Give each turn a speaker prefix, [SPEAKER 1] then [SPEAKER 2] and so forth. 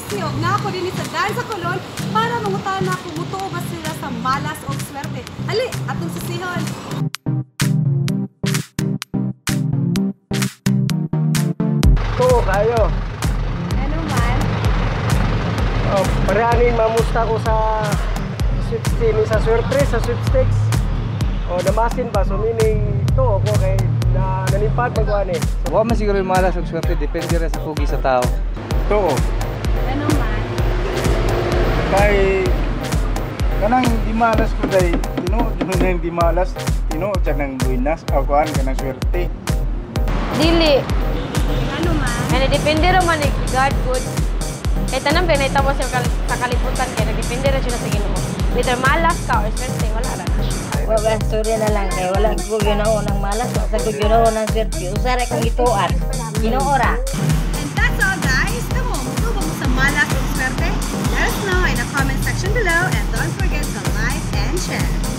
[SPEAKER 1] Christy og naa ko dinhi sa daan sa Colon para mangutana kung mutuo ba sila sa malas o swerte. Ali, atong susihon.
[SPEAKER 2] Tuo kayo.
[SPEAKER 1] Ano man?
[SPEAKER 2] Oh, parehanin mamusta ko sa sweepstakes, sa swerte, sa sweepstakes. O namasin ba, so meaning tuo ko kay na nalimpad man ko ani.
[SPEAKER 3] Wa man siguro yung malas og swerte, depende ra sa kugi sa tao.
[SPEAKER 4] Tuo.
[SPEAKER 1] Ano man?
[SPEAKER 4] Kay kanang di malas ko day tinuod jud nang di malas, tinuod siya ng buenas o kuan kanang swerte.
[SPEAKER 5] Dili.
[SPEAKER 1] Ano man?
[SPEAKER 5] Kaya depende ra man ni God good. Kay tanan ba nahitabo sa kalibutan kay nagdepende ra siya sa Ginoo. Whether malas ka or swerte, wala ra na siya.
[SPEAKER 6] Wa story na lang kay wala ko ginoo ng malas, wa sa ko ginoo ng swerte. Usa ra kong ituan. Ginoo ra.
[SPEAKER 1] And that's all, guys. Kamo, mutuo ba mo sa malas o swerte? Let us know in the comment section below and don't forget to like and share.